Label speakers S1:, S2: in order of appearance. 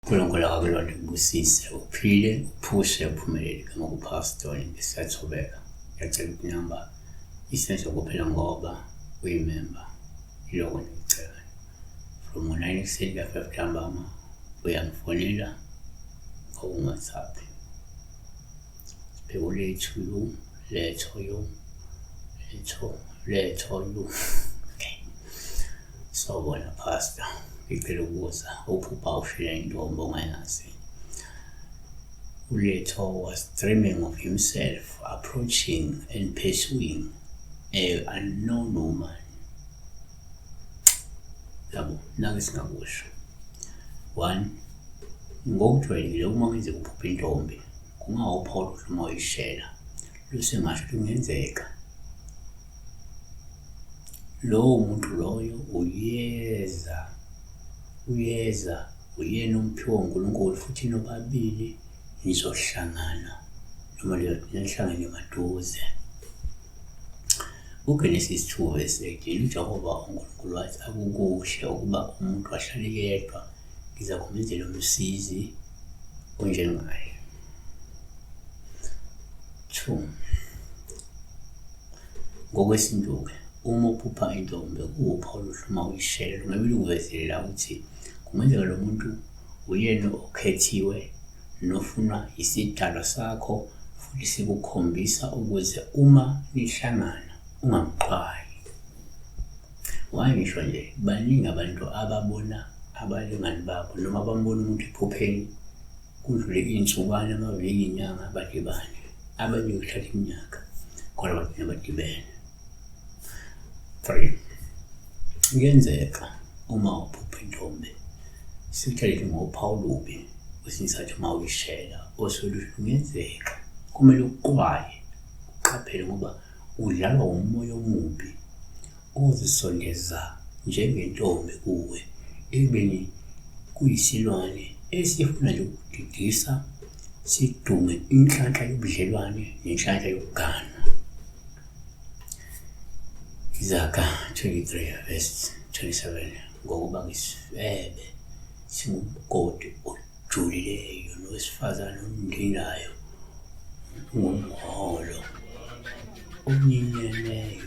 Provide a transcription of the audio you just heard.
S1: UNkulunkulu akakulonde kubusise uphile uphushe uphumelele igama kuPastor ngisathobeka ngiyacela inamba isenzo kuphela ngoba uyimemba iloko ngikucela from ngo-9 ekuseni kuya 5 ntambama uyangifonela ngokungathaphi sibheke ulethu yu letho yu letho letho yu okay. Sawubona pastor, ngicela ukubuza uphupha ushela intombi ongayazi. ULetho was dreaming of himself approaching and pursuing a unknown woman. Yabo, nake singakusho. One, ngokujwayelekile uma kwenzeka uphupha intombi, kungawuphawu oluhle uma uyishela. Lusengasho ukuthi kungenzeka Lowo muntu loyo uyeza, uyeza, uyena umphiwa uNkulunkulu futhi nobabili nizohlangana noma nihlangane maduze. UGenesis 2 verse 18 uJehova uNkulunkulu wathi akukuhle ukuba umuntu ahlale yedwa, ngizakumenzela umsizi onjengaye. 2 Ngokwesintu-ke, uma uphupha intombi kuwuphawu oluhle uma uyishela lungabe lukuvezelela ukuthi kungenzeka lo muntu uyena okhethiwe nofunwa yisidalwa sakho futhi sikukhombisa ukuze uma nihlangana ungamxwayi. Why ngisho nje baningi abantu ababona abalingani babo noma bambona umuntu ephupheni Kudlule iy'nsukwana, amaviki, iy'nyanga badibane. Abanye kuthatha iminyaka kodwa bagcina badibene. Three, kuyenzeka uma uphupha intombi sikuthathe ngophawu olubi kwesinye isikhathi uma uyishela osuke kungenzeka kumele uqwaye uqaphele ngoba udlalwa umoya omubi ozisondeza njengentombi kuwe ekubeni kuyisilwane esifuna nje ukudidisa sidume inhlanhla yobudlelwane nenhlanhla yokuganwa. Izaga 23 verse 27 ngokuba ngisifebe singumgodi ojulileyo nowesifazane ondindayo ungumholo onyenyeneyo.